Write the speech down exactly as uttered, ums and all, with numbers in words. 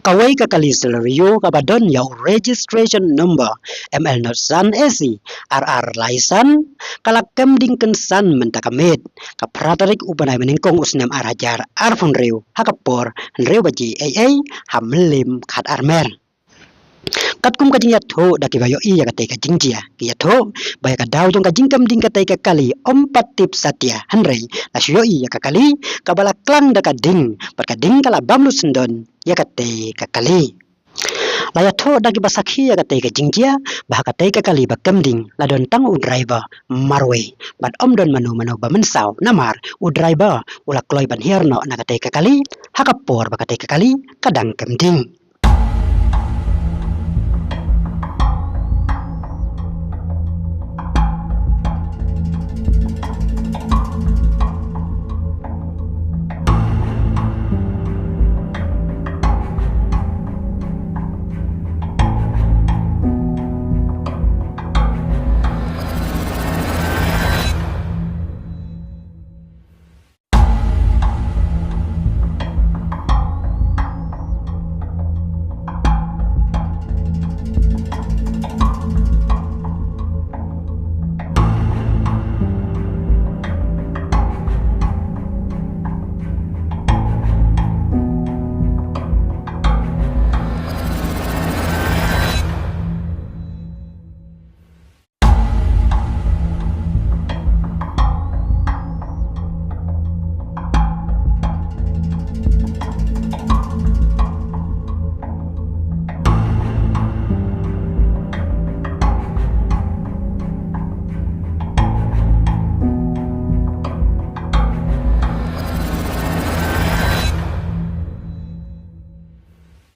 Kawei ka kali Celerio kaba don ïa u registration number M L not san A C R R lai san, ka la kem ding kynsan mynta ka miet, ka phra tarik u bnai ba nyngkong u snem ar hajar arphew hynriew, ha ka por hynriew baje eiei ha Mylliem Khatar Mer. Katkum ka jingïathuh da kiba ïohi ïa katei ka jingjia, ki ïathuh ba ïa ka daw jong ka jingkem ding katei ka kali ym pat tip satia, hynrei la shu ïohi ïa ka kali kaba la klang da ka ding, bad ka ding ka la bam lut syndon ïa katei ka kali. La ïathuh da kiba sakhi ïa katei ka jingjia ba ha katei ka kali ba kem ding la don tang u driver marwei, bad ym don mano mano ba mynsaw, namar u driver u la kloi ban hiar noh na katei ka kali ha ka por ba katei ka kali ka dang kem ding.